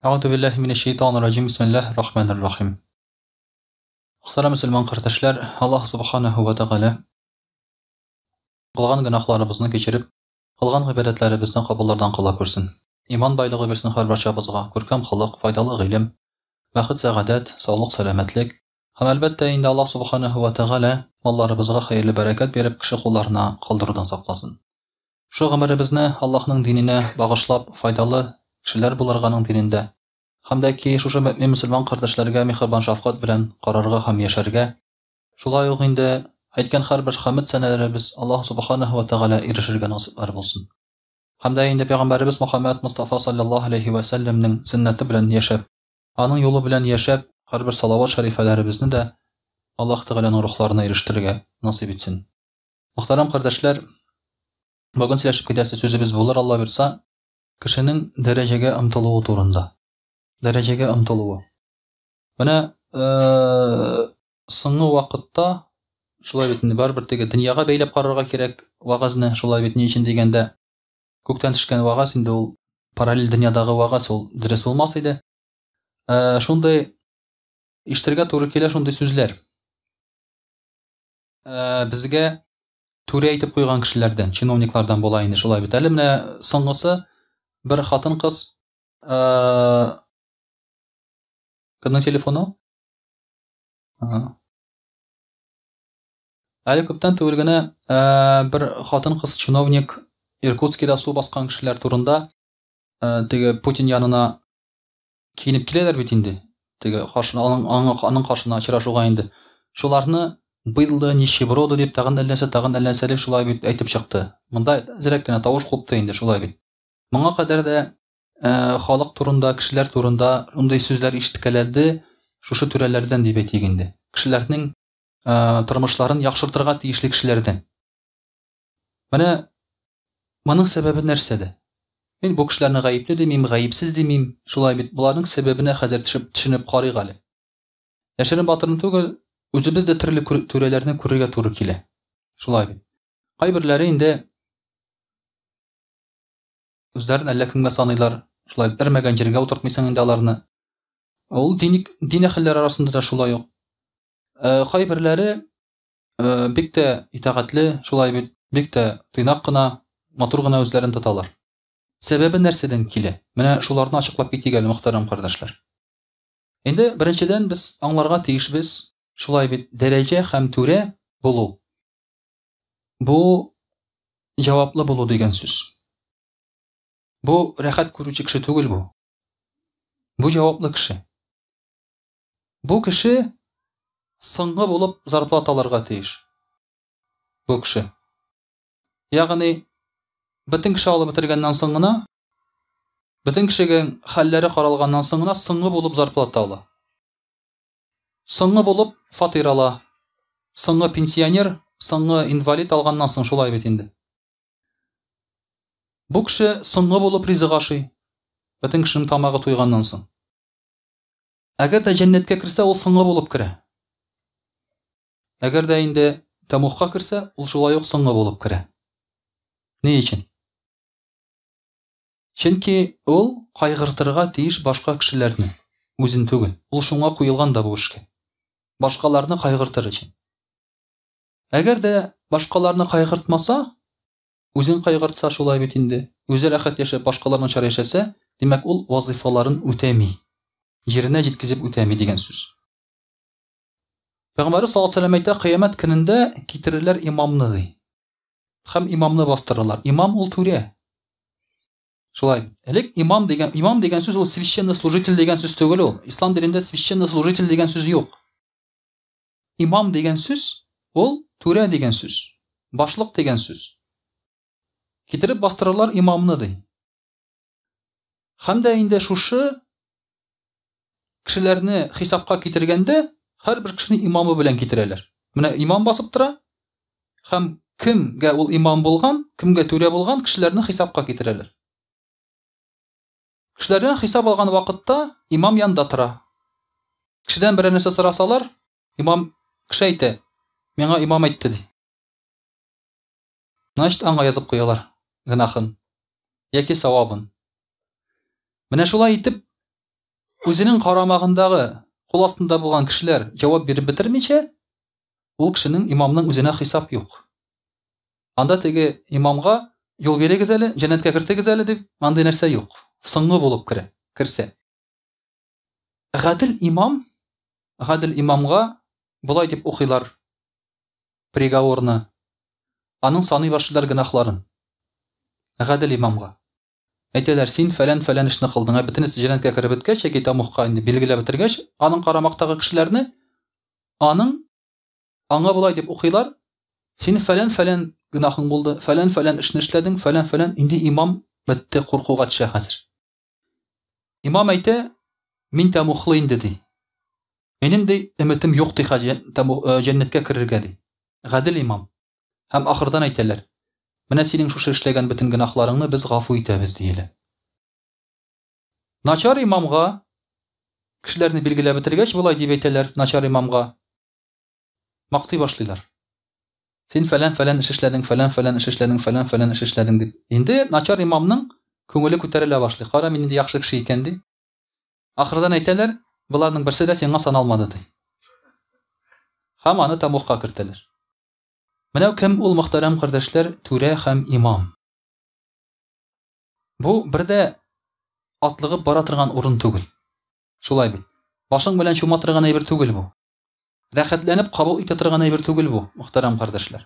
Әгъүзу биллаһи минәш шәйтанир раҗим. Бисмиллаһир рахманир рахим. Мөхтәрәм мөселман кардәшләр, Аллаһ субханаһу ва тәгалә кылган гөнаһларыбызны кичереп, кылган гыйбадәтләребезне кабуллардан кыла күрсен. Иман байлыгы бирсен һәрбарчабызга, күркәм холык, файдалы гыйлем, бәхет, сәгадәт, саулык, сәламәтлек. Һәм әлбәттә инде Аллаһ субханаһу ва тәгалә малларыбызга хәерле бәрәкәт биреп, кеше кулларына калдырудан сакласын. Шул гомеребезне Аллаһның диненә багышлап, файдалы кешеләр булырга аның динендә, һәм дә ки шушы мөэмин мөселман кардәшләргә миһербан-шәфкать белән карарга һәм яшәргә, шулай ук инде әйткән һәрбер хәмед-сәнәләребез Аллаһу субханаһу вә тәгалә ирешергә насыйплар булсын. Һәм дә инде пәйгамбәребез Мөхәммәд Мостафа салләллаһу галәйһи вә сәлләмнең сөннәте белән яшәп, аның юлы белән яшәп, һәрбер салават-шәрифәләребезне дә Аллаһ Тәгаләнең рухларына ирештерергә насыйп итсен. Мөхтәрәм кардәшләр, бүген сөйләшеп китәсе сүзебез булыр, Алла бирса, кешенең дәрәҗәгә омтылуы турында. Дәрәҗәгә омтылуы. Менә соңгы вакытта шулай бит инде барыбер теге дөньяга бәйләп карарга кирәк вәгазьне, шулай бит, ни өчен дигәндә, күктән төшкән вәгазь инде ул параллель дөньядагы вәгазь ул дөрес булмас иде. Шундый ишетергә туры килә шундый сүзләр. Безгә түрә итеп куйган кешеләрдән, чиновниклардан була инде шулай бит. Әле менә соңгысы бер хатын-кыз кемнең телефоны? Әле күптән түгел генә бер хатын-кыз чиновник Иркутскида су баскан кешеләр турында теге Путин янына киенеп киләләр бит инде. Теге каршына, аның, аның, аның каршына очрашуга инде. Шуларны быдло, нищеброды дип тагын әллә нәрсә, тагын әллә нәрсә дип шулай бит әйтеп чыкты. Монда әзрәк кенә тавыш купты инде шулай бит. Моңа кадәр дә э, халык турында, кешеләр турында шундый сүзләр ишеткәләде шушы түрәләрдән дип әйтик инде. Кешеләрнең э, тормышларын яхшыртырга тиешле кешеләрдән. Менә моның сәбәбе нәрсәдә? Мин бу кешеләрне гаепле димим, гаепсез димим. Шулай бит, боларның сәбәбенә хәзер төшеп, төшенеп карыйк әле. Яшерен батырын түгел, үзебез дә төрле түрәләрне күрергә туры килә. Шулай бит. Кайберләре инде үзләрен әллә кемгә саныйлар, шулай бермәгән җиргә утыртмыйсың инде аларны. Ул дин, дин әһелләре арасында да шулай ук. Э, кайберләре бик тә итагатьле, шулай бит, бик тә тыйнак кына, матур гына үзләрен тоталар. Сәбәбе нәрсәдән килә? Менә шуларны ачыклап китик әле, мөхтәрәм кардәшләр. Инде беренчедән без аңларга тиешбез, шулай бит, дәрәҗә һәм түрә булу. Бу җаваплы булу дигән сүз. Бу рәхәт күрүче кеше түгел бу. Бу җаваплы кеше. Бу кеше соңгы булып зарплата алырга тиеш. Бу кеше. Ягъни бөтен кеше алып бетергәннән соң гына, бөтен кешегә хәлләре каралганнан соң гына соңгы булып зарплата ала. Соңгы булып фатир ала. Соңгы пенсионер, соңгы инвалид алганнан соң шулай бит инде. Бу кеше соңгы булып ризык ашый. Бөтен кешенең тамагы туйганнан соң. Әгәр дә җәннәткә керсә, ул соңгы булып керә. Әгәр дә инде тәмугка керсә, ул шулай ук соңгы булып керә. Ни өчен? Чөнки ул кайгыртырга тиеш башка кешеләрне, үзен түгел. Ул шуңа куелган да бу эшкә. Башкаларны кайгыртыр өчен. Әгәр дә башкаларны кайгыртмаса, Үзен кайгыртса, шулай бит инде. Үзе рәхәт яшәп, башкалар начар яшәсә, димәк, ул вазыйфаларын үтәми. Җиренә җиткезеп үтәми дигән сүз. Пәйгамбәрбез саллаллаһу алейһи ва сәлләм әйтә, кыямәт көнендә китерерләр имамны ди. Һәм имамны бастырырлар. Имам ул түрә. Шулай. Элек имам дигән, имам дигән сүз ул священнослужитель дигән сүз түгел ул. Ислам динендә священнослужитель дигән сүз юк. Имам дигән сүз ул түрә дигән сүз, башлык дигән сүз. Китереп бастырырлар имамны ди. Һәм дә инде шушы кешеләрне хисапка китергәндә һәрбер кешене имамы белән китерәләр. Менә имам басып тора һәм кемгә ул имам булган, кемгә түрә булган кешеләрне хисапка китерәләр. Кешеләрдән хисап алган вакытта имам янда тора. Кешедән берәр нәрсә сорасалар, имам кеше әйтә, миңа имам әйтте ди. Значит, аңа язып куялар гөнаһын яки савабын. Менә шулай итеп Үзенең карамагындагы кул астында булган кешеләр җавап биреп бетермичә, ул кешенең имамның үзенә хисап юк. Анда теге имамга юл бирегез әле, җәннәткә кертегез әле дип, андый нәрсә юк. Соңгы булып керә, керсә. Гадел имам, гадел имамга болай дип укыйлар приговорны. Аның саный башлыйлар гөнаһларын. Гадел имамга. Әйтәләр, син фәлән-фәлән эшне кылдың. Ә бөтенесе җәннәткә кереп беткәч, яки тәмугка инде билгеләп бетергәч, аның карамактагы кешеләрне, аның аңа болай дип укыйлар, син фәлән-фәлән гөнаһың булды, фәлән-фәлән эшне эшләдең, фәлән-фәлән. Инде имам бетте, куркуга төшә хәзер. Имам әйтә, мин тәмухлы инде, ди. Минем, ди, өметем юк, ди, хәзер җәннәткә керергә, ди. Гадел имам. Һәм ахырдан әйтәләр, Менә синең шушы эшләгән бөтен гөнаһларыңны без гафу итәбез, диелә. Начар имамга кешеләрне билгеләп бетергәч, болай дип әйтәләр начар имамга. Мактый башлыйлар. Син фәлән-фәлән эш эшләдең, фәлән-фәлән эш эшләдең, фәлән-фәлән эш эшләдең дип. Инде начар имамның күңеле күтәрелә башлый. Кара, мин инде яхшы кеше икән, ди. Ахырдан әйтәләр, боларның берсе дә сиңа саналмады, ди. Һәм аны тәмугка кертәләр. Менә кем ул, мөхтәрәм кардәшләр, түрә һәм имам. Бу бер дә атлыгып бара торган урын түгел. Шулай бит. Башың белән чума торган әйбер түгел бу. Рәхәтләнеп кабул итә торган әйбер түгел бу, мөхтәрәм кардәшләр.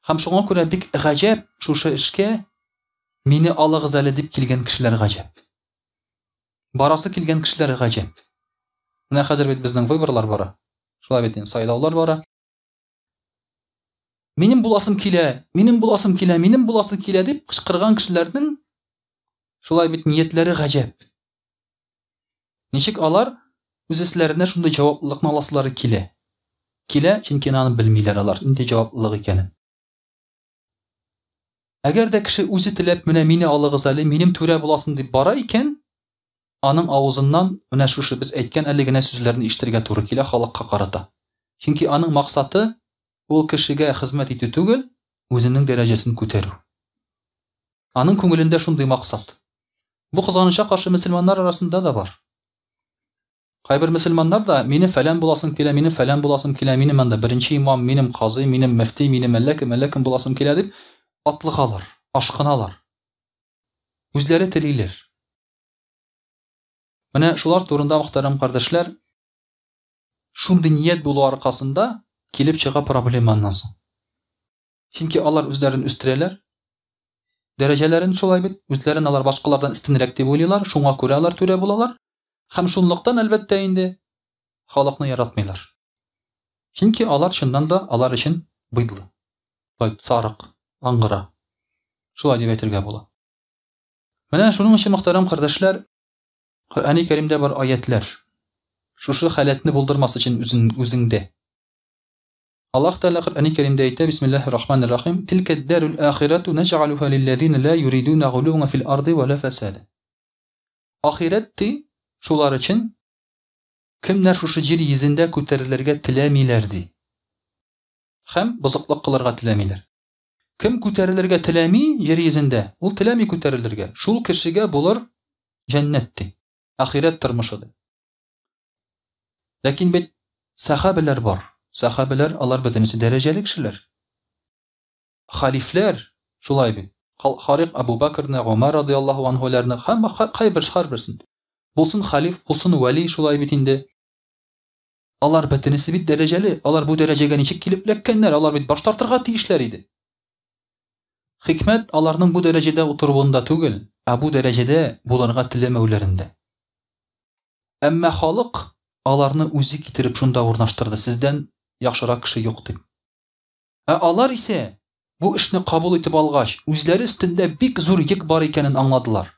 Һәм шуңа күрә бик гаҗәп шушы эшкә мине алыгыз әле дип килгән кешеләр гаҗәп. Барасы килгән кешеләр гаҗәп. Менә хәзер бит безнең выборлар бара. Шулай бит инде, сайлаулар бара. Минем буласым килә, минем буласым килә, минем буласым килә дип кычкырган кешеләрнең шулай бит ниятләре гаҗәп. Ничек алар үз өсләренә шундый җаваплылыкны аласылары килә? Килә, чөнки аны белмиләр алар, нинди җаваплылык икәнен. Әгәр дә кеше үзе теләп, менә мине алыгыз әле, минем түрә буласым дип бара икән, аның авызыннан менә шушы без әйткән әле генә сүзләрне ишетергә туры килә халыкка карата. Чөнки аның максаты ул кешегә хезмәт итү түгел, үзенең дәрәҗәсен күтәрү. Аның күңелендә шундый максат. Бу кызганычка каршы мөселманнар арасында да бар. Кайбер мөселманнар да минем фәлән буласым килә, минем фәлән буласым килә, минем анда беренче имам, минем казый, минем мөфти, минем әллә кем, әллә кем буласым килә дип атлыгалар, ашкыналар. Үзләре телиләр. Менә шулар турында, мөхтәрәм кардәшләр, шундый ният булу аркасында килеп чыга проблема аннан соң. Чөнки алар үзләрен үстерәләр. Дәрәҗәләрен шулай бит, үзләрен алар башкалардан өстенрәк дип уйлыйлар, шуңа күрә алар түрә булалар. Һәм шунлыктан, әлбәттә инде, халыкны яратмыйлар. Чөнки алар чыннан да алар өчен быдлы. Сарык, аңгыра. Шулай дип әйтергә була. Менә шуның өчен, мөхтәрәм кардәшләр, Коръәни Кәримдә бар аятләр. Шушы халәтне булдырмас өчен үзен үзеңдә. Аллаһ Тәгалә Коръәни Кәримдә әйтә, Бисмиллаһир Рахманир Рахим, Тилкә д-дарул ахирату наҗ'алуха лилләзина ла юридуна гулуан фил арды ва ла фасада. Ахирәт ди, шулар өчен, кемнәр шушы җир йөзендә күтәрелергә теләмиләр ди. Һәм бозыклык кылырга теләмиләр. Кем күтәрелергә теләми җир йөзендә, ул теләми күтәрелергә, шул кешегә булыр җәннәт ди, ахирәт тормышы ди. Ләкин бит сәхабәләр бар. Сәхабәләр алар бөтенесе дәрәҗәле кешеләр. Халифләр, шулай бит. Харик Абу Бакрны, Гомар радиаллаһу анһуларны һәм кайбер һәрберсен. Булсын халиф, булсын вәли, шулай бит инде. Алар бөтенесе бит дәрәҗәле. Алар бу дәрәҗәгә ничек килеп эләккәннәр? Алар бит баш тартырга тиешләр иде. Хикмәт аларның бу дәрәҗәдә утыруында түгел, ә бу дәрәҗәдә булырга теләмәүләрендә. Әмма халык аларны үзе китереп шунда урнаштырды, сездән яхшырак кеше юк дип. Ә алар исә бу эшне кабул итеп алгач, үзләре өстендә бик зур йөк бар икәнен аңладылар.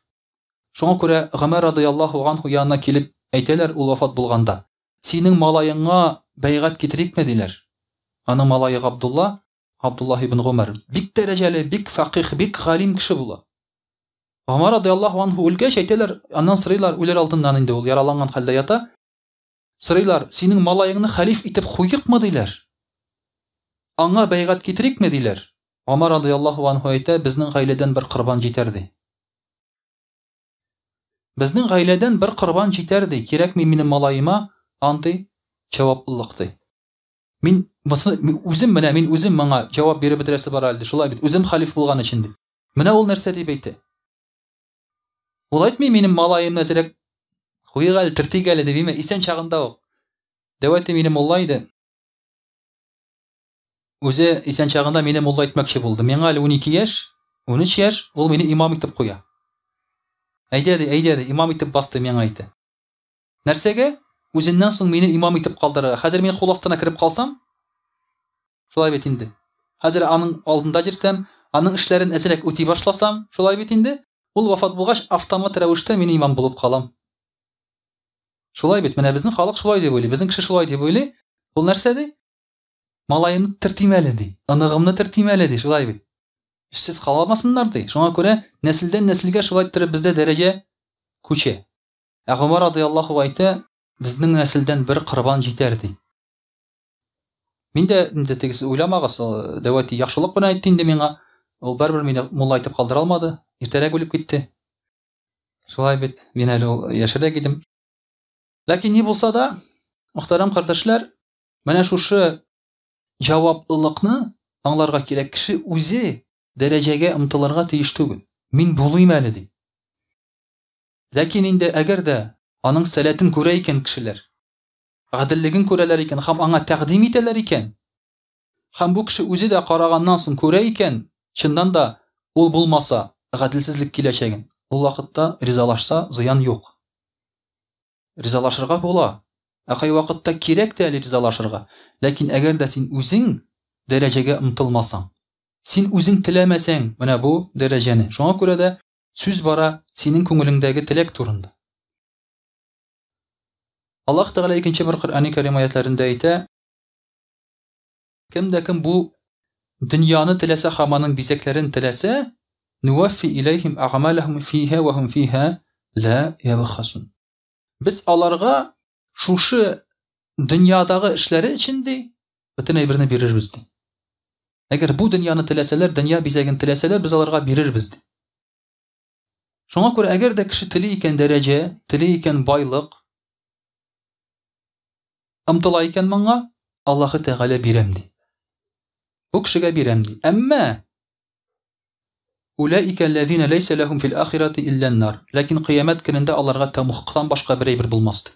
Шуңа күрә Гомәр радыяллаһу анһу янына килеп әйтәләр ул вафат булганда, Синең малаеңа бәйгать китерикме? диләр. Аның малае Габдулла, Габдуллаһ ибн Гомәр, бик дәрәҗәле, бик фәкыйһ, бик галим кеше була. Гомәр радыяллаһу анһу үлгәч, әйтәләр, аннан сорыйлар, үлер алдыннан инде ул яраланган хәлдә ята. Сорыйлар, синең малаеңны хәлиф итеп куйыкмы, диләр. Аңа бәйгать китерикме, диләр. Гомәр радыяллаһу анһу әйтә, безнең гаиләдән бер корбан җитәр, ди. Безнең гаиләдән бер корбан җитәр, ди, кирәкми минем малаема андый җаваплылык, ди. Мин мосы үзем менә мин үзем моңа җавап биреп бетерәсе бар әле, ди, шулай бит, үзем хәлиф булган өчен, ди. Менә ул нәрсә дип әйтә. Ул әйтми, минем малаемны әзрәк куйыйк әле, төртик әле, дип, име, исән чагында ук. Дәү әти минем мулла иде. Үзе исән чагында мине мулла итмәкче булды. Миңа әле 12 яшь, 13 яшь, ул мине имам итеп куя. Әйдә ди, әйдә ди, имам итеп басты миңа әйтә. Нәрсәгә? Үзеннән соң мине имам итеп калдырырга. Хәзер мин кул астына кереп калсам, шулай бит инде. Хәзер аның алдында йөрсәм, аның эшләрен әзрәк үти башласам, шулай бит инде. Ул вафат булгач, автомат рәвештә мин имам булып калам. Шулай бит, менә безнең халык шулай дип уйлый, безнең кеше шулай дип уйлый. Ул нәрсә ди? Малаемны тертим әле, ди. Оныгымны тертим әле, ди. Шулай бит. Эшсез каламасыннар, ди. Шуңа күрә нәселдән нәселгә шулай иттереп бездә дәрәҗә күчә. Ә Гомар радыяллаһу әйтә, безнең нәселдән бер корбан җитәр, ди. Мин дә инде теге сез уйламагыз, дәү әти яхшылык белән әйтте инде миңа. Ул барыбер мине мулла итеп калдыра алмады. Иртәрәк үлеп китте. Шулай бит, мин әле ул яшьрәк идем. Ләкин ни булса да, мөхтәрәм кардәшләр, Менә шушы җаваплылыкны аңларга кирәк. Кеше үзе дәрәҗәгә омтылырга тиеш түгел. Мин булыйм әле ди. Ләкин инде әгәр дә аның сәләтен күрә икән кешеләр, гаделлеген күрәләр икән һәм аңа тәкъдим итәләр икән, һәм бу кеше үзе дә караганнан соң күрә икән, чыннан да ул булмаса, гаделсезлек киләчәген, ул вакытта ризалашса, зыян юк. Ризалашырга була. Ә кайвакытта кирәк тә әле ризалашырга. Ләкин әгәр дә син үзең дәрәҗәгә омтылмасаң, син үзең теләмәсәң менә бу дәрәҗәне. Шуңа күрә дә сүз бара синең күңелеңдәге теләк турында. Аллаһ Тәгалә икенче бер Коръәни Кәрим аятләрендә әйтә, Кем дә кем бу дөньяны теләсә һәм аның бизәкләрен теләсә, нуаффи иләйһим әгъмаләһум фиһа вә һум фиһа ла ябхасун. Без аларга шушы дөньядагы эшләре өчен ди, бөтен әйберне бирербез ди. Әгәр бу дөньяны теләсәләр, дөнья бизәген теләсәләр, без аларга бирербез ди. Шуңа күрә әгәр дә кеше тели икән дәрәҗә, тели икән байлык, омтыла икән моңа, Аллаһы Тәгалә бирәм ди. Бу кешегә бирәм ди. Әмма Улаика аллазина ләйсә ләһум фил ахирати илля нар. Ләкин кыямәт көнендә аларга тәмугтан башка бер әйбер булмас ди.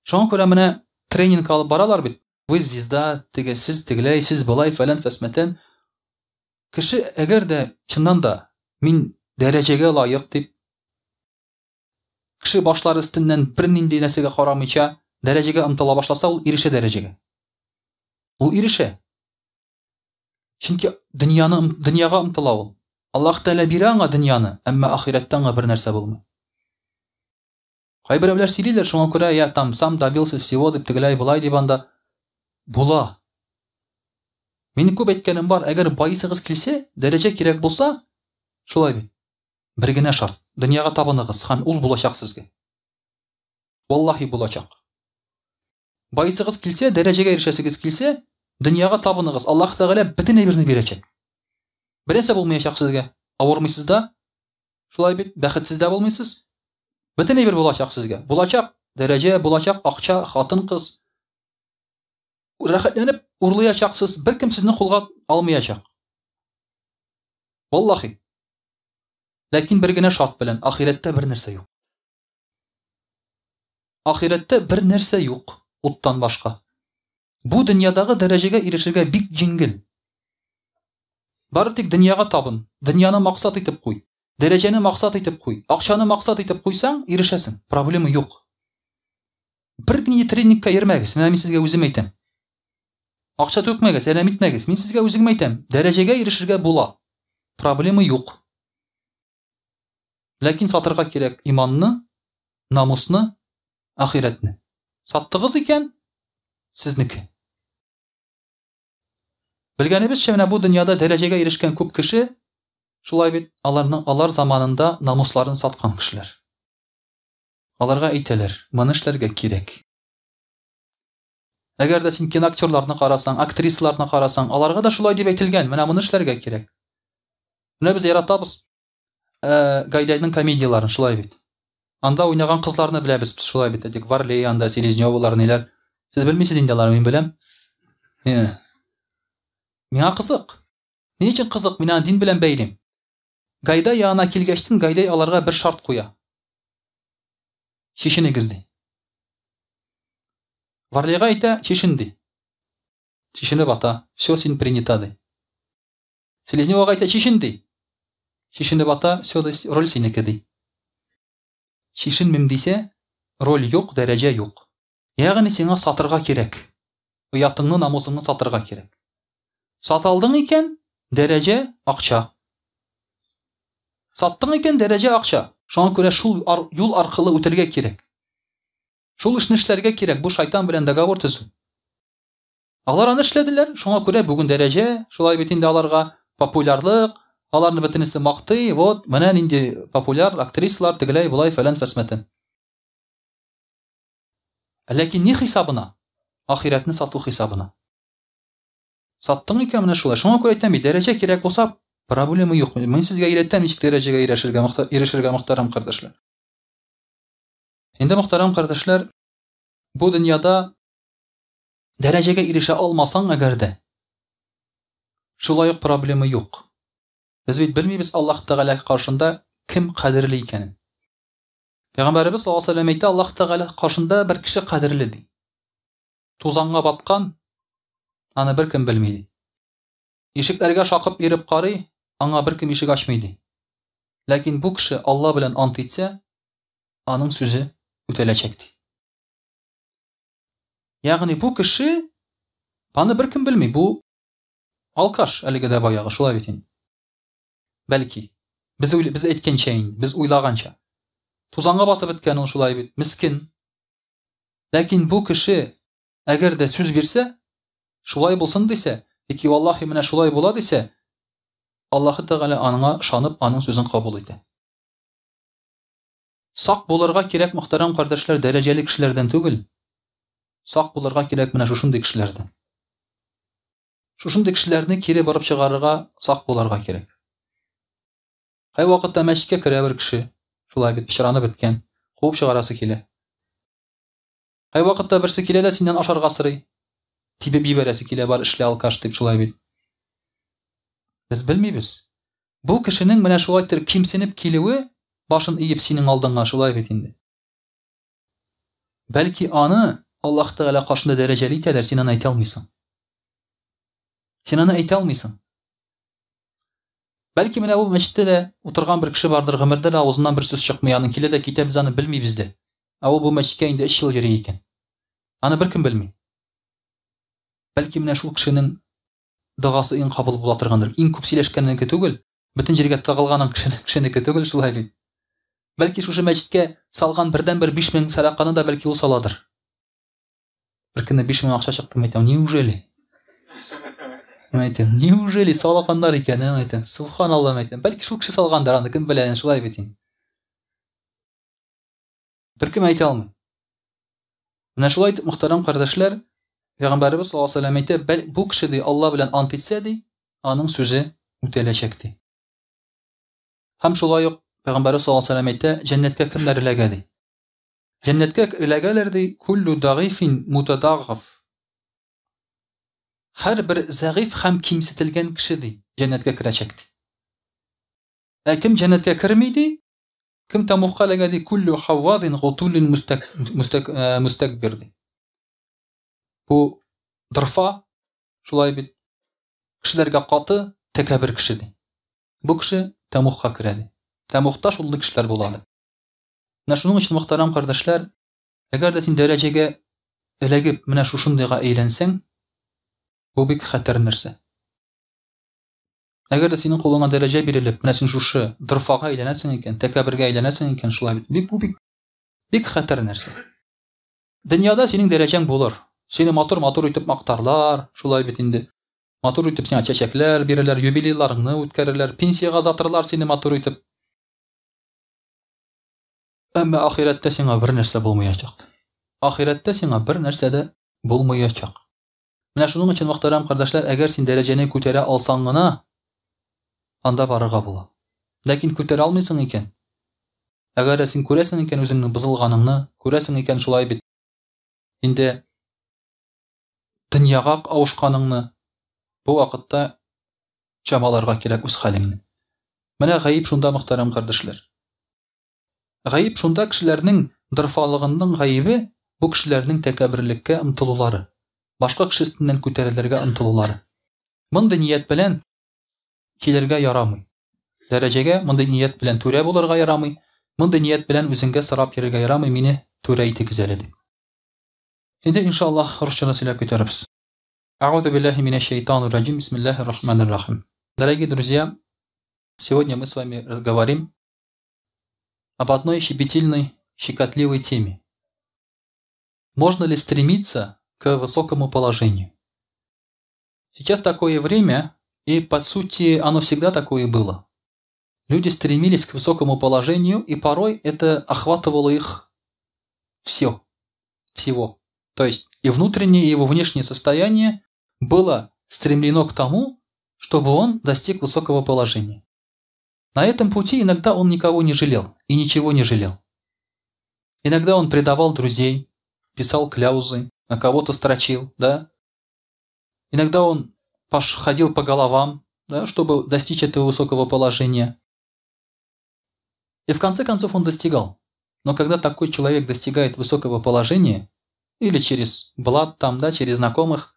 Шуңа күрә менә тренинг алып баралар бит. Вы звезда, теге сез тегеләй, сез болай, фәлән фәсмәтән. Кеше әгәр дә чыннан да мин дәрәҗәгә лаек дип кеше башлары өстеннән бернинди нәрсәгә карамыйча дәрәҗәгә омтыла башласа, ул ирешә дәрәҗәгә. Ул ирешә. Чөнки дөньяны дөньяга омтыла ул. Аллаһ Тәгалә бирә аңа дөньяны, әмма ахирәттә аңа бер нәрсә булмый. Кайберәүләр сөйлиләр, шуңа күрә я там сам добился всего дип тегеләй болай дип анда була. Минем күп әйткәнем бар, әгәр байысыгыз килсә, дәрәҗә кирәк булса, шулай бит. Бер генә шарт, дөньяга табыныгыз һәм ул булачак сезгә. Валлаһи булачак. Байысыгыз килсә, дәрәҗәгә ирешәсегез килсә, дөньяга табыныгыз. Аллаһ Тәгалә бөтен әйберне бирәчәк. Бернәрсә булмаячак сезгә. Авырмыйсыз да, шулай бит, бәхетсез дә булмыйсыз. Бөтен әйбер булачак сезгә. Булачак дәрәҗә, булачак акча, хатын-кыз. Рәхәтләнеп урлаячаксыз, беркем сезне кулга алмаячак. Валлахи. Ләкин бер генә шарт белән, ахирәттә бер нәрсә юк. Ахирәттә бер нәрсә юк, уттан башка. Бу дөньядагы дәрәҗәгә ирешергә бик җиңел. Бары тик дөньяга табын, дөньяны максат итеп куй, дәрәҗәне максат итеп куй, акчаны максат итеп куйсаң, ирешәсең, проблема юк. Бер нинди тренингка йөрмәгез, менә мин сезгә үзем әйтәм. Акча түкмәгез, әрәм итмәгез. Мин сезгә үзем әйтәм, дәрәҗәгә ирешергә була. Проблема юк. Ләкин сатырга кирәк иманны, намусны, ахирәтне. Саттыгыз икән, сезнеке. Белгәнебезчә, менә бу дөньяда дәрәҗәгә ирешкән күп кеше, шулай бит, аларның алар заманында намусларын саткан кешеләр. Аларга әйтәләр, моны эшләргә кирәк. Әгәр дә син киноактерларны карасаң, актрисаларны карасаң, аларга да шулай дип әйтелгән, менә моны эшләргә кирәк. Менә без яратабыз. Гайдайның комедияләрен, шулай бит. Анда уйнаган кызларны беләбез без, шулай бит. Әйтик, Варлей анда, Селезневалар, ниләр. Сез белмисез инде аларны, мин беләм. Миңа кызык. Ни өчен кызык? Мин аны дин белән бәйлим. Гайдай янына килгәчтен, Гайдай аларга бер шарт куя. Чишенегез ди. Варлейга әйтә, чишен ди. Чишенеп ата. Все, син принята ди. Селезневага әйтә, чишен ди. Чишенеп ата, все, ди, роль синеке ди. Чишенмим дисә, роль юк, дәрәҗә юк. Ягъни сиңа сатырга кирәк. Оятыңны, намусыңны сатырга кирәк. Сата алдың икән, дәрәҗә, акча. Саттың икән, дәрәҗә, акча. Шуңа күрә шул юл аркылы үтәргә кирәк. Шул эшне эшләргә кирәк, бу шайтан белән договор төзү. Алар аны эшләделәр, шуңа күрә бүген дәрәҗә, шулай бит инде аларга популярлык, аларны бөтенесе мактый, вот, менә нинди популяр актрисалар, тегеләй, болай, фәлән, фәсмәтен. Ләкин ни хисабына? Ахирәтне сату хисабына. Саттың икән менә шулай. Шуңа күрә әйтәм бит, дәрәҗә кирәк булса, проблема юк. Мин сезгә өйрәтәм, ничек дәрәҗәгә ирешергә, ирешергә мөхтәрәм кардәшләр. Инде мөхтәрәм кардәшләр, бу дөньяда дәрәҗәгә ирешә алмасаң әгәр дә, шулай ук проблема юк. Без бит белмибез Аллаһ Тәгалә каршында кем кадерле икәнен. Пәйгамбәребез саллаллаһу алейһи ва сәлләм әйтә, Аллаһ Тәгалә каршында бер кеше кадерле ди. Тузанга баткан, аны беркем белми ди. Ишекләргә шакып йөреп карый, аңа беркем ишек ачмый ди. Ләкин бу кеше Алла белән ант итсә, аның сүзе үтәләчәк ди. Ягъни бу кеше аны беркем белми, бу алкаш әлеге дә баягы, шулай бит инде. Бәлки, без уйл без әйткәнчә инде, без уйлаганча. Тузанга батып беткән ул шулай бит, мискен. Ләкин бу кеше әгәр дә сүз бирсә, шулай булсын дисә, яки валлахи менә шулай була дисә, Аллаһы Тәгалә аңа ышанып, аның сүзен кабул итә. Сак булырга кирәк, мөхтәрәм кардәшләр, дәрәҗәле кешеләрдән түгел. Сак булырга кирәк менә шушындый кешеләрдән. Шушындый кешеләрне кире борып чыгарырга сак булырга кирәк. Кайвакытта мәчеткә керә бер кеше, шулай бит пычранып беткән, куып чыгарасы килә. Кайвакытта берсе килә дә синнән ашарга сорый. Тибеп җибәрәсе килә, бар эшлә алкаш дип шулай бит. Без белмибез. Бу кешенең менә шулай итеп кимсенеп килүе, башын иеп синең алдыңа шулай бит инде. Бәлки аны Аллаһ Тәгалә каршында дәрәҗәле итәдер, син аны әйтә алмыйсың. Син аны әйтә алмыйсың. Бәлки менә бу мәчеттә дә утырган бер кеше бардыр, гомердә дә авызыннан бер сүз чыкмый, аның килә дә китә, без аны белмибез дә. Ә ул бу мәчеткә инде өч ел йөри икән. Аны беркем белми. Бәлки менә шул кешенең догасы иң кабул була торгандыр. Иң күп сөйләшкәннеке түгел, бөтен җиргә тыгылганың кешенеке түгел, шулай бит. Бәлки шушы мәчеткә салган бердәнбер 5000 сәдаканы да бәлки ул саладыр. Бер көнне 5000 акча чыкты, әйтәм, неужели? Әйтәм, неужели салганнар икән, әйтәм, субханалла, әйтәм. Бәлки шул кеше салгандыр, аны кем белә, шулай бит инде. Беркем әйтә алмый. Менә шулай итеп, мөхтәрәм кардәшләр, Пәйгамбәребез саллаллаһу алейһи ва сәлләм әйтә, бәл бу кеше ди, Алла белән ант итсә ди, аның сүзе үтәләчәк ди. Һәм шулай ук Пәйгамбәребез саллаллаһу алейһи ва сәлләм әйтә, җәннәткә кемнәр эләгә ди. Җәннәткә эләгәләр ди, куллу дагифин мутадаггаф. Һәрбер зәгыйфь һәм кимсетелгән кеше ди, җәннәткә керәчәк ди. Ә кем җәннәткә керми ди, Кем тәмугка эләгә ди, куллю хаввазин гутуллин мустак мустак э, мустакбир ди. Бу дырфа, шулай бит, кешеләргә каты, тәкәббер кеше ди. Бу кеше тәмугка керә ди. Тәмугта шундый кешеләр була ди. Менә шуның өчен, мөхтәрәм кардәшләр, әгәр дә син дәрәҗәгә эләгеп, менә шушындыйга әйләнсәң, бу бик хәтәр нәрсә. Әгәр дә синең кулыңа дәрәҗә бирелеп, менә син шушы дырфага әйләнәсең икән, тәкәббергә әйләнәсең икән, шулай бит. Бик бу бик бик хәтәр нәрсә. Дөньяда синең дәрәҗәң булыр. Сине матур-матур итеп мактарлар, шулай бит инде. Матур итеп сиңа чәчәкләр бирерләр, юбилейларыңны үткәрерләр, пенсиягә озатырлар сине матур итеп. Әмма ахирәттә сиңа бер нәрсә булмаячак. Ахирәттә сиңа бер нәрсә дә булмаячак. Менә шуның өчен, мөхтәрәм кардәшләр, әгәр син дәрәҗәне күтәрә алсаң гына, анда барырга була. Ләкин күтәрә алмыйсың икән. Әгәр дә син күрәсең икән үзеңнең бозылганыңны, күрәсең икән шулай бит. Инде дөньяга авышканыңны, бу вакытта чамаларга кирәк үз хәлеңне. Менә гаеп шунда, мөхтәрәм кардәшләр. Гаеп шунда, кешеләрнең дорфалыгының гаебе бу кешеләрнең тәкәбберлеккә омтылулары, башка кеше өстеннән күтәрелергә омтылулары. Мондый ният белән килергә ярамый. Дәрәҗәгә мондый ният белән түрә булырга ярамый, мондый ният белән үзеңгә сорап йөрергә ярамый, мине түрә итегез әле дип. Инде иншаллаһ русча да сөйләп китәрбез. А'уду биллахи минәш шайтанир раҗим. Бисмиллахир рахманир рахим. Дорогие друзья, сегодня мы с вами говорим об одной щепетильной, щекотливой теме. Можно ли стремиться к высокому положению? Сейчас такое время, и по сути оно всегда такое было. Люди стремились к высокому положению, и порой это охватывало их все, всего. То есть и внутреннее, и его внешнее состояние было стремлено к тому, чтобы он достиг высокого положения. На этом пути иногда он никого не жалел и ничего не жалел. Иногда он предавал друзей, писал кляузы, на кого-то строчил, да? Иногда он ходил по головам, да, чтобы достичь этого высокого положения. И в конце концов он достигал. Но когда такой человек достигает высокого положения, или через блат там, да, через знакомых,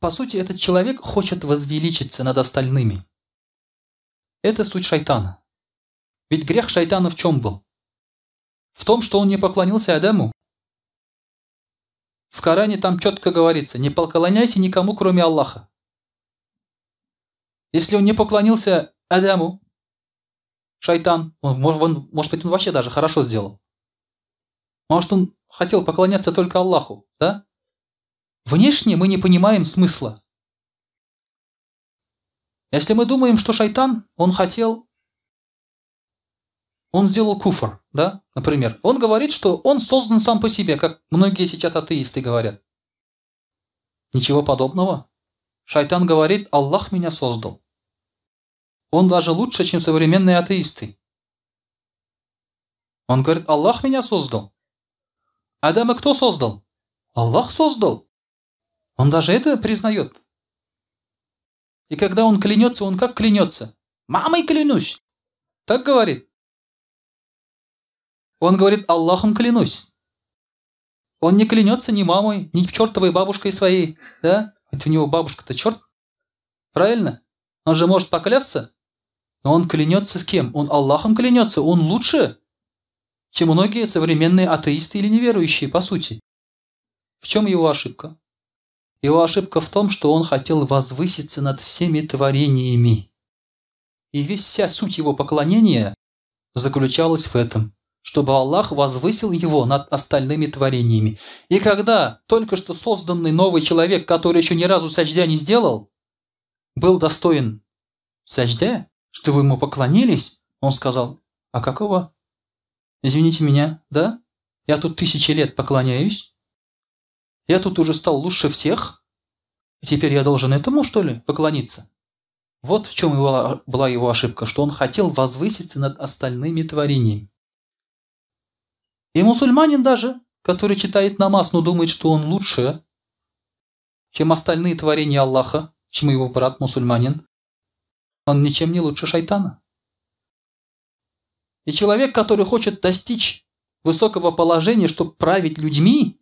по сути, этот человек хочет возвеличиться над остальными. Это суть шайтана. Ведь грех шайтана в чем был? В том, что он не поклонился Адаму. В Коране там четко говорится: не поклоняйся никому, кроме Аллаха. Если он не поклонился Адаму, шайтан, он, может быть, он вообще даже хорошо сделал. Может, он хотел поклоняться только Аллаху, да? Внешне мы не понимаем смысла. Если мы думаем, что шайтан, он хотел, он сделал куфр, да, например. Он говорит, что он создан сам по себе, как многие сейчас атеисты говорят. Ничего подобного. Шайтан говорит, Аллах меня создал. Он даже лучше, чем современные атеисты. Он говорит, Аллах меня создал. Адама кто создал? Аллах создал. Он даже это признает. И когда он клянется, он как клянется? Мамой клянусь. Так говорит. Он говорит, Аллахом клянусь. Он не клянется ни мамой, ни чертовой бабушкой своей. Да? Ведь у него бабушка-то черт. Правильно? Он же может поклясться. Но он клянется с кем? Он Аллахом клянется. Он лучше, чем многие современные атеисты или неверующие, по сути. В чем его ошибка? Его ошибка в том, что он хотел возвыситься над всеми творениями. И вся суть его поклонения заключалась в этом, чтобы Аллах возвысил его над остальными творениями. И когда только что созданный новый человек, который еще ни разу саждя не сделал, был достоин саждя, чтобы ему поклонились, он сказал, а какого? Извините меня, да? Я тут тысячи лет поклоняюсь. Я тут уже стал лучше всех. И теперь я должен этому, что ли, поклониться? Вот в чем была его ошибка, что он хотел возвыситься над остальными творениями. И мусульманин даже, который читает намаз, но думает, что он лучше, чем остальные творения Аллаха, чем его брат мусульманин, он ничем не лучше шайтана. И человек, который хочет достичь высокого положения, чтобы править людьми,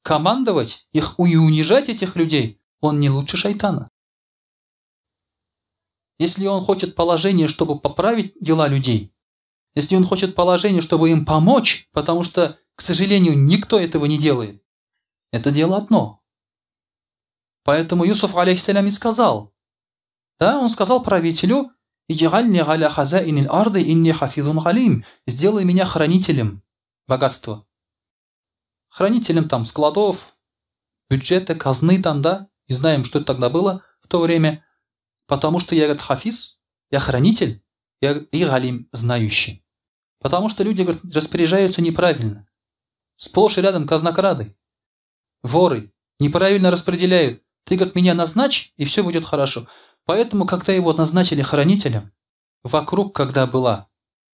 командовать их и унижать этих людей, он не лучше шайтана. Если он хочет положение, чтобы поправить дела людей, если он хочет положение, чтобы им помочь, потому что, к сожалению, никто этого не делает, это дело одно. Поэтому Юсуф, алейхиссалям, и сказал, да, он сказал правителю, «Иджигальни аля хазаинил арды инни хафизун галим», «Сделай меня хранителем богатства». Хранителем там складов, бюджета, казны там, да, не знаем, что это тогда было в то время, потому что я, говорит, хафиз, я хранитель, я и галим, знающий. Потому что люди, говорит, распоряжаются неправильно. Сплошь и рядом казнокрады, воры, неправильно распределяют. Ты, говорит, меня назначь, и все будет хорошо. Поэтому, когда его назначили хранителем, вокруг, когда была,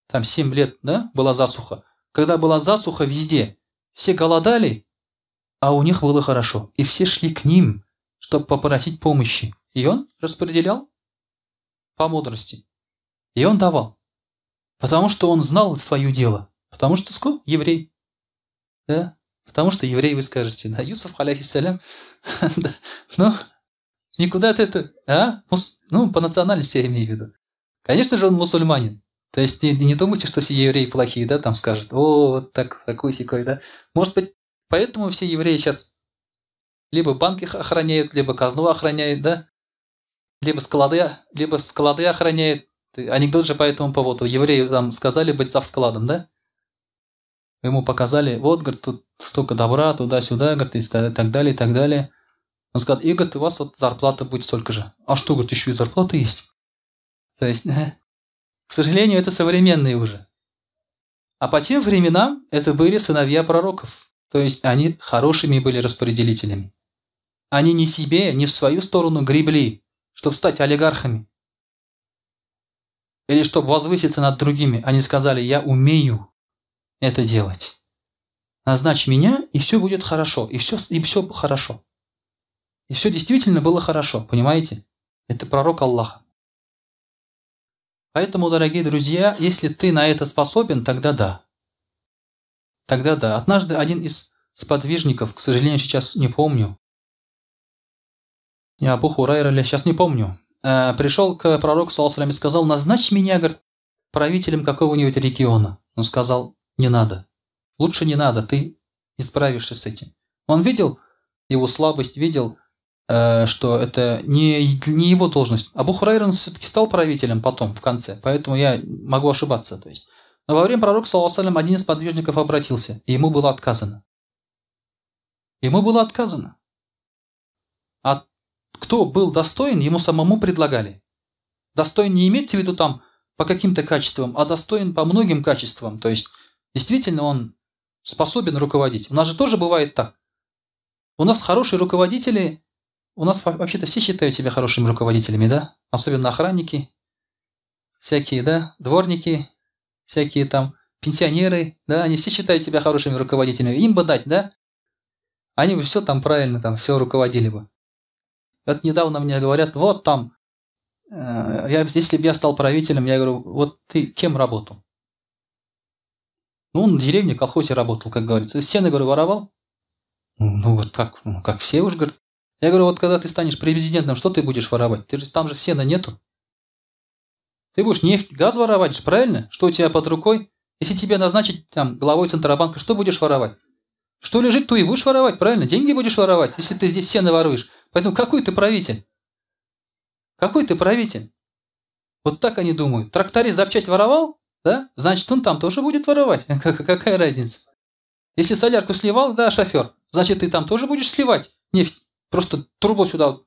там 7 лет, да, была засуха, когда была засуха везде, все голодали, а у них было хорошо. И все шли к ним, чтобы попросить помощи. И он распределял по мудрости. И он давал. Потому что он знал свое дело. Потому что сколько? Еврей. Да? Потому что еврей, вы скажете. Да, Юсуф, алейхиссалям. Ну, никуда ты это... А? Ну, по национальности я имею в виду. Конечно же, он мусульманин. То есть не думайте, что все евреи плохие, да, там скажут, о, вот так, такой-сякой, да. Может быть, поэтому все евреи сейчас либо банки охраняют, либо казну охраняют, да, либо склады охраняют. Анекдот же по этому поводу. Евреи там сказали быть завскладом, да? Ему показали, вот, говорит, тут столько добра, туда-сюда, говорит, и так далее, и так далее. Он сказал, и, говорит, у вас вот зарплата будет столько же. А что, говорит, еще и зарплата есть? То есть, к сожалению, это современные уже. А по тем временам это были сыновья пророков. То есть они хорошими были распределителями. Они не себе, не в свою сторону гребли, чтобы стать олигархами. Или чтобы возвыситься над другими. Они сказали, я умею это делать. Назначь меня, и все будет хорошо. И все хорошо. И все действительно было хорошо, понимаете? Это пророк Аллаха. Поэтому, дорогие друзья, если ты на это способен, тогда да. Тогда да. Однажды один из сподвижников, к сожалению, сейчас не помню, не Абу Хурайра ли, сейчас не помню, пришел к пророку, саллаллаху алейхи ва саллям, и сказал, назначь меня, говорит, правителем какого-нибудь региона. Он сказал, не надо. Лучше не надо, ты не справишься с этим. Он видел его слабость, видел, что это не его должность. Абу Хурайра он все-таки стал правителем потом, в конце, поэтому я могу ошибаться. То есть. Но во время пророка, саллаллаху алейхи ва саллям, один из подвижников обратился, и ему было отказано. Ему было отказано. А кто был достоин, ему самому предлагали. Достоин не имеется в виду там по каким-то качествам, а достоин по многим качествам. То есть, действительно, он способен руководить. У нас же тоже бывает так. У нас хорошие руководители, у нас вообще-то все считают себя хорошими руководителями, да? Особенно охранники, всякие, да, дворники, всякие там пенсионеры, да, они все считают себя хорошими руководителями. Им бы дать, да? Они бы все там правильно, там все руководили бы. Вот недавно мне говорят, вот там, если бы я стал правителем, я говорю, вот ты кем работал? Ну, он в деревне, в колхозе работал, как говорится. Сено, говорю, воровал? Ну, вот как, ну, как все уж, говорят. Я говорю, вот когда ты станешь президентом, что ты будешь воровать? Ты же, там же сена нету. Ты будешь нефть, газ воровать же, правильно? Что у тебя под рукой? Если тебя назначить там главой Центробанка, что будешь воровать? Что лежит, то и будешь воровать, правильно? Деньги будешь воровать, если ты здесь сено воруешь. Поэтому какой ты правитель? Какой ты правитель? Вот так они думают. Тракторист запчасть воровал, да? Значит, он там тоже будет воровать. Какая разница? Если солярку сливал, да, шофер, значит, ты там тоже будешь сливать нефть. Просто трубу сюда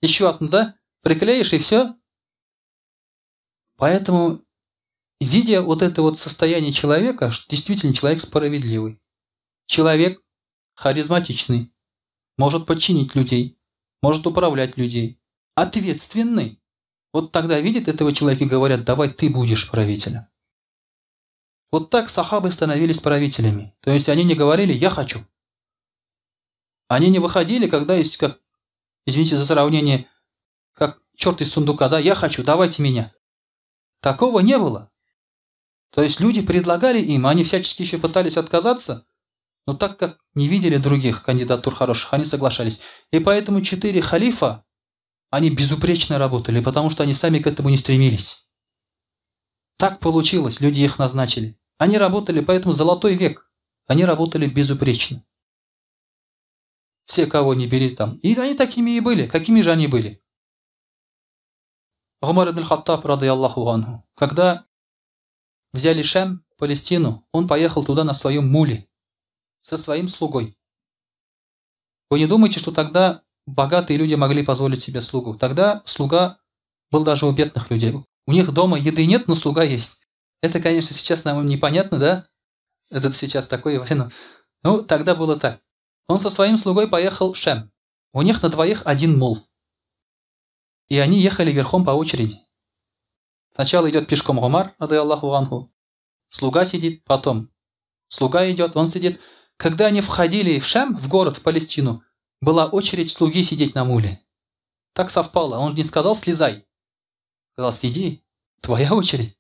еще одну, да, приклеишь и все. Поэтому, видя вот это вот состояние человека, что действительно человек справедливый, человек харизматичный, может подчинить людей, может управлять людей, ответственный. Вот тогда видят этого человека и говорят, давай ты будешь правителем. Вот так сахабы становились правителями. То есть они не говорили «я хочу». Они не выходили, когда есть, как, извините за сравнение, как черт из сундука, да, «я хочу, давайте меня». Такого не было. То есть люди предлагали им, они всячески еще пытались отказаться, но так как не видели других кандидатур хороших, они соглашались. И поэтому 4 халифа, они безупречно работали, потому что они сами к этому не стремились. Так получилось, люди их назначили. Они работали, поэтому золотой век, они работали безупречно. Все, кого не бери там. И они такими и были. Какими же они были? Умар ибн Хаттаб, радыяллаху анху, когда взяли Шам, Палестину, он поехал туда на своем муле, со своим слугой. Вы не думайте, что тогда богатые люди могли позволить себе слугу. Тогда слуга был даже у бедных людей. У них дома еды нет, но слуга есть. Это, конечно, сейчас нам непонятно, да? Это сейчас такое время. Ну, тогда было так. Он со своим слугой поехал в Шем. У них на двоих один мул. И они ехали верхом по очереди. Сначала идет пешком Умар, радыяллаху анху, слуга сидит, потом слуга идет, он сидит. Когда они входили в Шам, в город, в Палестину, была очередь слуги сидеть на муле. Так совпало. Он не сказал «слезай». Сказал «сиди, твоя очередь».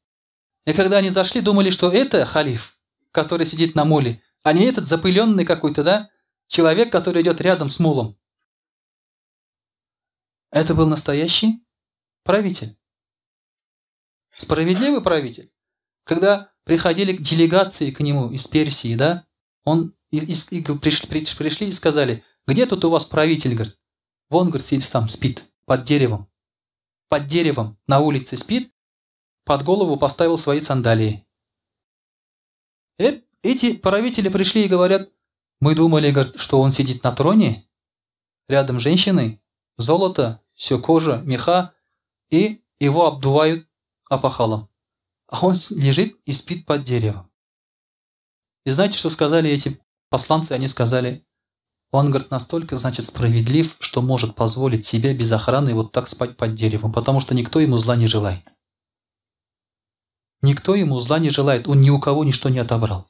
И когда они зашли, думали, что это халиф, который сидит на муле, а не этот запыленный какой-то, да, человек, который идет рядом с мулом. Это был настоящий правитель. Справедливый правитель. Когда приходили делегации к нему из Персии, да, он пришли и сказали, где тут у вас правитель, говорит. Вон, говорит, сидит там, спит, под деревом. Под деревом на улице спит, под голову поставил свои сандалии. Эти правители пришли и говорят, мы думали, говорит, что он сидит на троне, рядом женщины, золото, все кожа, меха, и его обдувают опахалом. А он лежит и спит под деревом. И знаете, что сказали эти посланцы? Они сказали, он, говорит, настолько, значит, справедлив, что может позволить себе без охраны вот так спать под деревом, потому что никто ему зла не желает. Никто ему зла не желает, он ни у кого ничто не отобрал.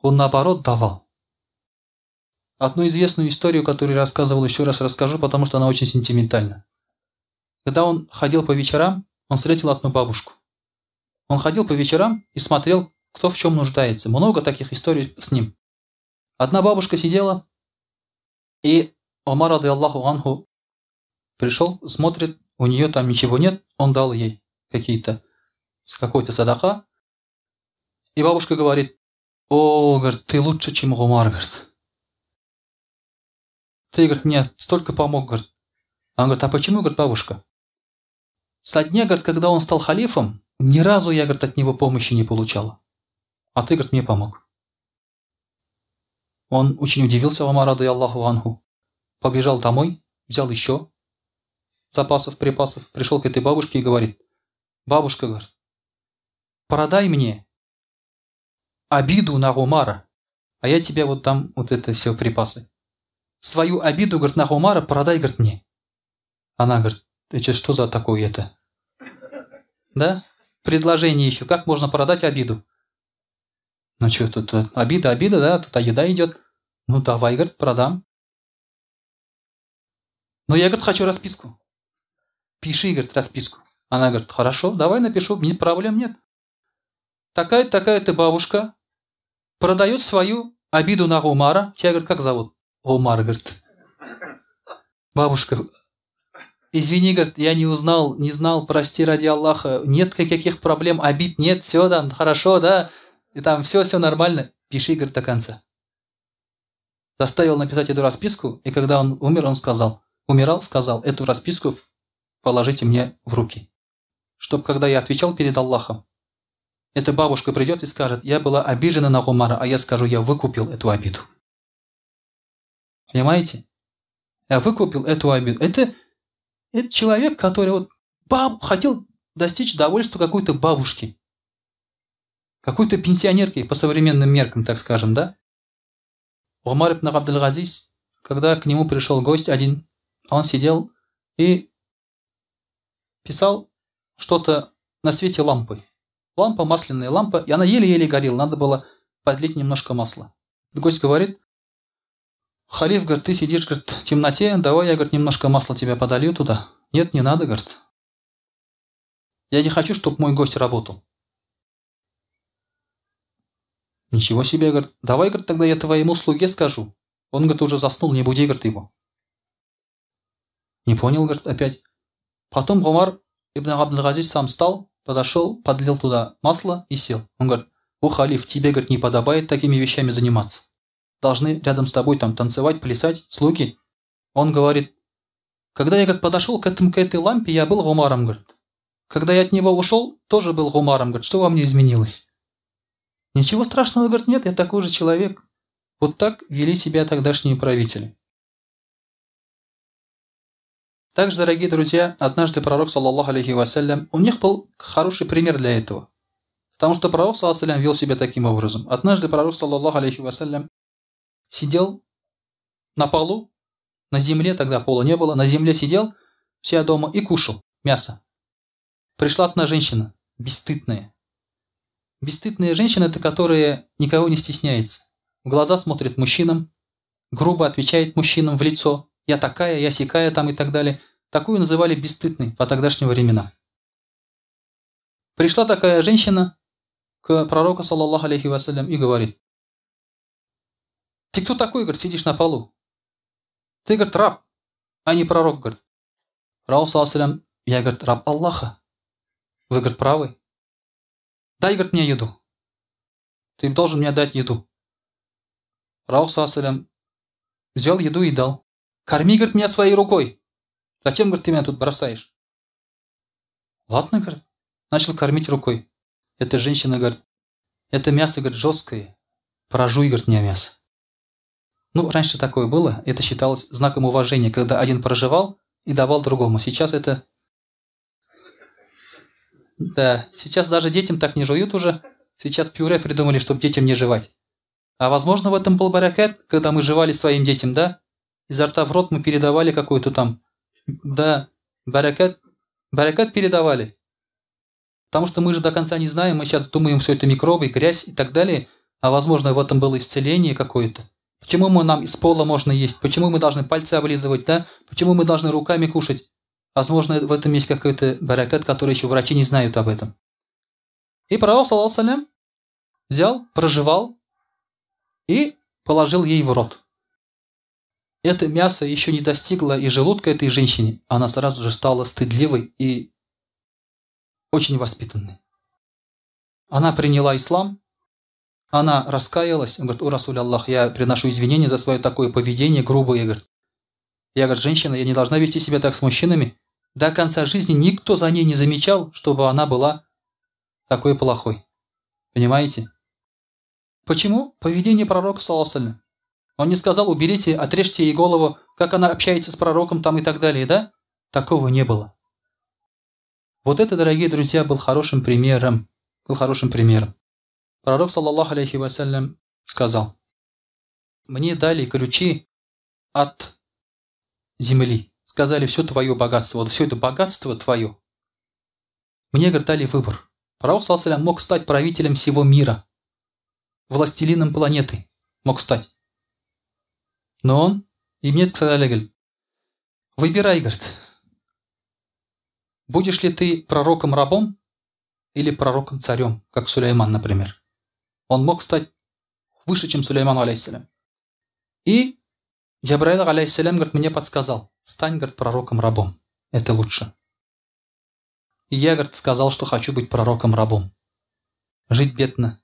Он, наоборот, давал. Одну известную историю, которую я рассказывал, еще раз расскажу, потому что она очень сентиментальна. Когда он ходил по вечерам, он встретил одну бабушку. Он ходил по вечерам и смотрел, кто в чем нуждается. Много таких историй с ним. Одна бабушка сидела, и Умар, радыяллаху анху, пришел, смотрит, у нее там ничего нет, он дал ей какие-то, какой-то садака. И бабушка говорит, о, говорит, ты лучше, чем Умар, говорит. Ты, говорит, мне столько помог, говорит. Она говорит, а почему, говорит, бабушка? Со дня, говорит, когда он стал халифом, ни разу я, говорит, от него помощи не получала. А ты, говорит, мне помог. Он очень удивился, Умар, радыяллаху анху. Побежал домой, взял еще запасов, припасов, пришел к этой бабушке и говорит, бабушка, говорит, продай мне обиду на Умара, а я тебе вот дам вот это все припасы. Свою обиду, говорит, на Умара продай, говорит, мне. Она говорит, это что за такое это? Да? Предложение еще, как можно продать обиду? Ну что тут, обида, обида, да, тут еда идет. Ну давай, говорит, продам. Но я, говорит, хочу расписку. Пиши, говорит, расписку. Она говорит, хорошо, давай напишу, нет, проблем нет. Такая-то, такая-то бабушка продает свою обиду на Умара. Тебя, говорит, как зовут? Умар, говорит. Бабушка, извини, говорит, я не узнал, не знал, прости ради Аллаха, нет никаких проблем, обид нет, все там хорошо, да, и там все, все нормально. Пиши, говорит, до конца. Заставил написать эту расписку, и когда он умер, он сказал, умирал, сказал, эту расписку положите мне в руки, чтоб когда я отвечал перед Аллахом, эта бабушка придет и скажет, я была обижена на Умара, а я скажу, я выкупил эту обиду. Понимаете? Я выкупил эту обиду. Это человек, который вот хотел достичь довольства какой-то бабушки, какой-то пенсионерки по современным меркам, так скажем, да? Умар ибн Абдул-Азиз, когда к нему пришел гость один, он сидел и писал что-то на свете лампы. Лампа, масляная лампа, и она еле-еле горела, надо было подлить немножко масла. Гость говорит, халиф, говорит, ты сидишь, говорит, в темноте, давай я, говорит, немножко масла тебя подолью туда. Нет, не надо, говорит. Я не хочу, чтобы мой гость работал. Ничего себе, говорит, давай, говорит, тогда я твоему слуге скажу. Он, говорит, уже заснул, не буди, говорит, его. Не понял, говорит, опять. Потом Умар ибн Абдул-Азиз сам встал, подошел, подлил туда масло и сел. Он говорит, о, халиф, тебе, говорит, не подобает такими вещами заниматься. Должны рядом с тобой там танцевать, плясать, слуги. Он говорит, когда я, говорит, подошел к этой лампе, я был Умаром, говорит. Когда я от него ушел, тоже был Умаром, говорит, что во мне изменилось? Ничего страшного, говорит, нет, я такой же человек. Вот так вели себя тогдашние правители. Также, дорогие друзья, однажды пророк, саллаллаху алейхи вассалям, у них был хороший пример для этого. Потому что пророк, саллаллаху алейхи вассалям, вел себя таким образом. Однажды пророк, саллаллаху алейхи вассалям, сидел на полу, На земле, тогда пола не было, на земле сидел, вся дома и кушал мясо. Пришла одна женщина, бесстыдная. Бесстыдная женщина – это которая никого не стесняется. В глаза смотрит мужчинам, грубо отвечает мужчинам в лицо. Я такая, я сякая там и так далее. Такую называли бесстыдной по тогдашним временам. Пришла такая женщина к пророку, саллаллаху алейхи вассалям, и говорит: ты кто такой, говорит, сидишь на полу? Ты, говорит, раб, а не пророк, говорит. Пророк, саллаллаху алейхи, я, говорит, раб Аллаха. Вы, говорит, правы. Дай, говорит, мне еду. Ты должен мне дать еду. Пророк, саллаллаху алейхи, взял еду и дал. Корми, говорит, меня своей рукой. Зачем, говорит, ты меня тут бросаешь? Ладно, говорит. Начал кормить рукой. Эта женщина, говорит, это мясо, говорит, жесткое. Прожуй, говорит, мне мясо. Ну, раньше такое было. Это считалось знаком уважения, когда один проживал и давал другому. Сейчас это... Да, сейчас даже детям так не жуют уже. Сейчас пюре придумали, чтобы детям не жевать. А возможно, в этом был баракат, когда мы жевали своим детям, да? Изо рта в рот мы передавали какой-то там... Да, баракат, баракат передавали. Потому что мы же до конца не знаем, мы сейчас думаем, все это микробы, грязь и так далее. А возможно, в этом было исцеление какое-то. Почему мы, нам из пола можно есть? Почему мы должны пальцы облизывать, да? Почему мы должны руками кушать? Возможно, в этом есть какой-то баракат, который еще врачи не знают об этом. И пророк, саллаллаху алейхи ва саллям, взял, прожевал и положил ей в рот. Это мясо еще не достигло и желудка этой женщине. Она сразу же стала стыдливой и очень воспитанной. Она приняла ислам, она раскаялась. Он говорит: о, Расуль Аллах, я приношу извинения за свое такое поведение грубое. Говорит. Я, говорит, женщина, я не должна вести себя так с мужчинами. До конца жизни никто за ней не замечал, чтобы она была такой плохой. Понимаете? Почему? Поведение пророка, саллаллаху алейхи ва саллям. Он не сказал: уберите, отрежьте ей голову, как она общается с пророком там и так далее, да? Такого не было. Вот это, дорогие друзья, был хорошим примером. Был хорошим примером. Пророк, саллаллаху алейхи ва саллям, сказал: мне дали ключи от земли. Сказали: все твое богатство, вот все это богатство твое. Мне, говорит, дали выбор. Пророк, саллаллаху алейхи ва саллям, мог стать правителем всего мира, властелином планеты мог стать. Но он, и мне сказали, говорит, выбирай, говорит, будешь ли ты пророком-рабом или пророком-царем, как Сулейман, например. Он мог стать выше, чем Сулейман, алейхиссалям. И Джабраил, алейхиссалям, говорит, мне подсказал: стань, говорит, пророком-рабом, это лучше. И я, говорит, сказал, что хочу быть пророком-рабом, жить бедно.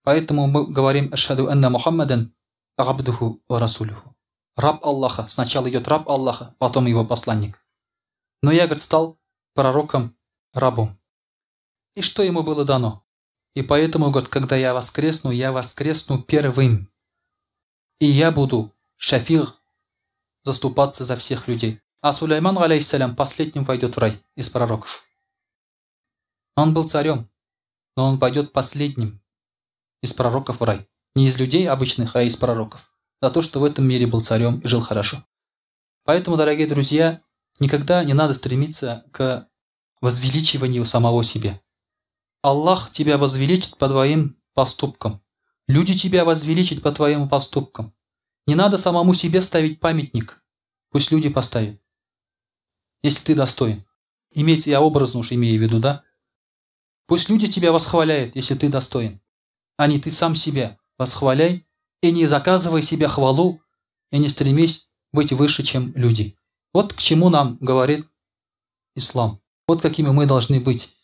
Поэтому мы говорим: «Ашхаду анна Мухаммадан абдуху ва расулюху». Раб Аллаха. Сначала идет раб Аллаха, потом его посланник. Но я, говорит, стал пророком-рабом. И что ему было дано? И поэтому, говорит, когда я воскресну первым. И я буду шафир, заступаться за всех людей. А Сулейман, алейхиссалям, последним войдет в рай из пророков. Он был царем, но он пойдет последним из пророков в рай. Не из людей обычных, а из пророков. За то, что в этом мире был царем и жил хорошо. Поэтому, дорогие друзья, никогда не надо стремиться к возвеличиванию самого себя. Аллах тебя возвеличит по твоим поступкам. Люди тебя возвеличат по твоим поступкам. Не надо самому себе ставить памятник. Пусть люди поставят. Если ты достоин. Иметь, я образно уж имею в виду, да? Пусть люди тебя восхваляют, если ты достоин. А не ты сам себя восхваляй и не заказывай себе хвалу, и не стремись быть выше, чем люди. Вот к чему нам говорит ислам. Вот какими мы должны быть.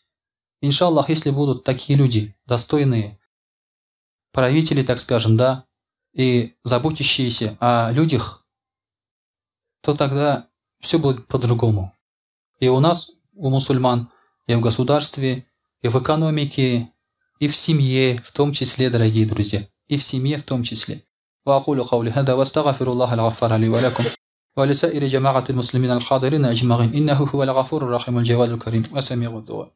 Иншаллах, если будут такие люди, достойные правители, так скажем, да, и заботящиеся о людях, то тогда все будет по-другому. И у нас, у мусульман, и в государстве, и в экономике, и в семье, в том числе, дорогие друзья, и в семье в том числе. وأقول قولي هذا واستغفر الله الغفار لي ولكم ولسائر جماعة المسلمين الحاضرين أجمعين إنه هو الغفور الرحيم الجواد الكريم وسميع الدعاء.